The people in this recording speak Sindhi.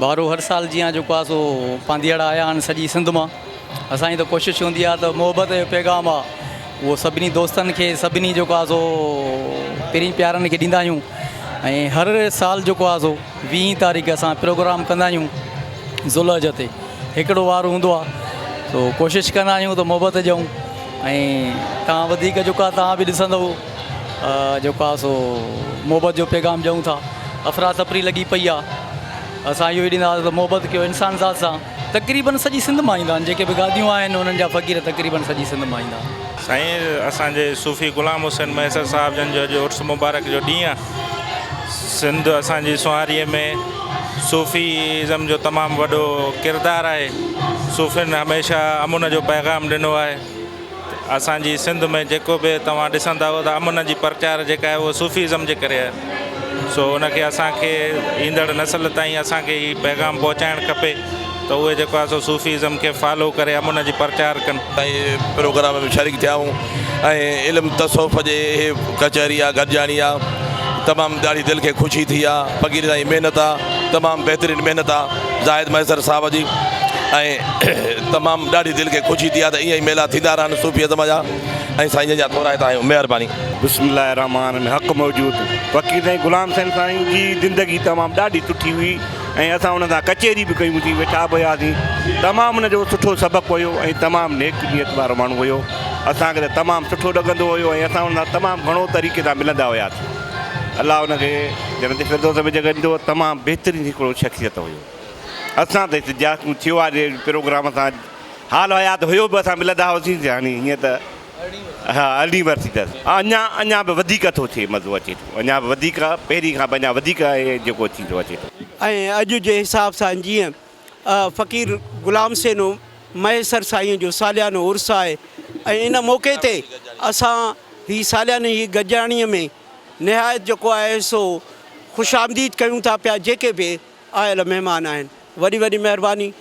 ٻارو هر سال جيان جيڪو آهي سو پانڌيئڙا آيا آهن سڄي سنڌ مان. اسان جي ته ڪوشش هوندي آهي ته محبت جو پيغام آهي اهو سڀني دوستن کي سڀني جيڪو آهي سو پرين پيارن کي ڏيندا آهيون ۽ هر سال جيڪو آهي سو ويهين تاريخ اسان پروگرام ڪندا آهيون ذوالحج تي هڪڙو وار هوندو آهي سو ڪوشش ڪندا آهيون ته محبت ڏيون ۽ توهان وڌيڪ جيڪو آهي توهان به ڏسندو جيڪو آهي سو محبت جو پيغام ڏيون ٿا افراتفري لڳي پئي آهي اسان اهو ئي ڏينداسين ته محبت ڪيو انسان ذات سان. تقريبن سڄي سنڌ مان ايندا آهن جيڪي به گاديون آهن انهن جا فقير تقريبن سڄي سنڌ مان ايندا آهن. سائين اسان جي صوفي غلام حسين مهيسر صاحب جن جو اڄ عرس مبارڪ جو ڏينهن آ. سنڌ اسان جي سونهاري ۾ صوفي ازم جو تمام وڏو ڪردار آهي. صوفين هميشه امن جو پيغام ڏنو آهي. اسان جي سنڌ ۾ جيڪو به توهان ڏسندؤ ته امن جي پرچار جيڪا آهي اهو صوفي ازم جي ڪري آهي سو ان کي اسان کي ايندڙ نسل تائين اسان کي هي پيغام پهچائڻ کپي ته اهي جيڪو آهي سو صوفي ازم کي فالو ڪري امن جي پرچار ڪن. ۽ پروگرام ۾ شريڪ ٿيا آهيون ۽ علم تصوف جي هي ڪچهري آ گڏجاڻي آ تمام ڏاڍي دل کي خوشي ٿي آ فقير سائين محنت آ تمام بهترين محنت آ زاهد مهيسر صاحب جي ۽ تمام ڏاڍي دل کي خوشي ٿي آ ته ائين ئي ميلا ٿيندا رهن صوفي ازم جا ۽ سائين جن جا ٿورائتا آهيون مهرباني. بسم الله الرحمٰن الرحيم حق موجود فقير سائين غلام حسين سائين جي زندگي تمام ڏاڍي سٺي هئي ۽ اسان ان سان ڪچهري به ڪيون سين ويٺا به هياسين تمام ان جو سٺو سبق هيو ۽ تمام نيڪ نيت وارو ماڻهو هيو اسان کي ته تمام سٺو لڳندو هيو ۽ اسان ان سان تمام گهڻو طريقي سان ملندا هياسين الله ان کي جنت فردوس ۾ جڳهه ڏيندو تمام بهترين هڪڙو شخصيت هيو اسان ته جاسون ٿيو آهي پروگرام سان حال حيات هيو به اسان ملندا هئاسين يعني هيئن ته ها ارڙهين ورسي اٿس اڃا اڃا به وڌيڪ ٿو ٿئي مزو اچي ٿو اڃا به وڌيڪ پهرين کان به اڃا وڌيڪ جيڪو ٿيندو اچي ٿو. ۽ اڄ جي حساب سان جيئن فقير غلام حسين مهيسر سائين جو ساليانو عرس آهي ۽ ان موقعي تي اسان هي سالياني هي گڏجاڻي ۾ نهايت جيڪو آهي سو خوش آمديد ڪيون ٿا پيا جيڪي به آيل مهمان آهن وڏي وڏي مهرباني.